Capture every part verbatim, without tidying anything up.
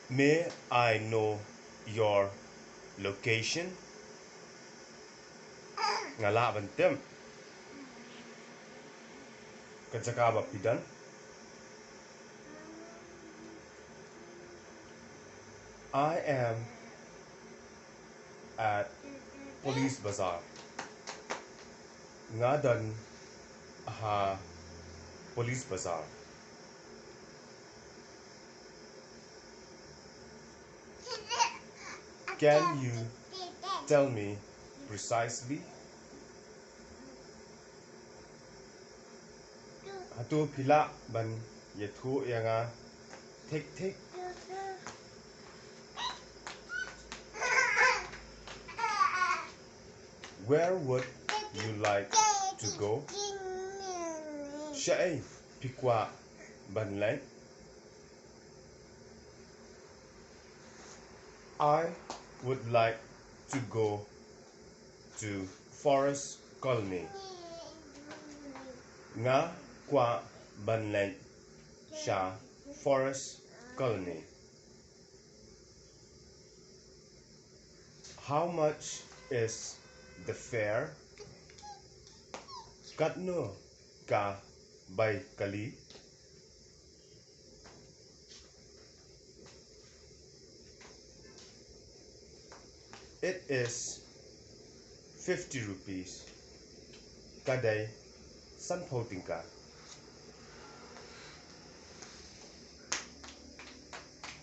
May I know your location? Nga lah ban tip ka jaka ba phi don? I am at Police Bazar. Nga don ha Police Bazar. Can you tell me precisely? Hato phi lah ban ïathuh ïa nga thik thik? Where would you like to go? Shaei phi kwah ban leit? I would like to go to Forest Colony. Nga kwah ban leit sha Forest Colony. How much is the fare? Katno ka bai kali? It is fifty rupees. Ka dei sanphew tyngka.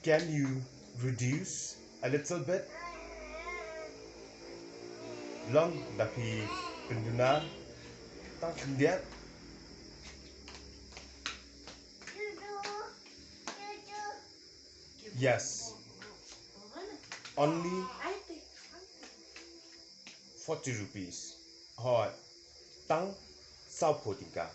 Can you reduce a little bit? Long da phi pynduna tang khyndiat? Yes. Only forty rupees. Hooid. Tang sawphew tyngka.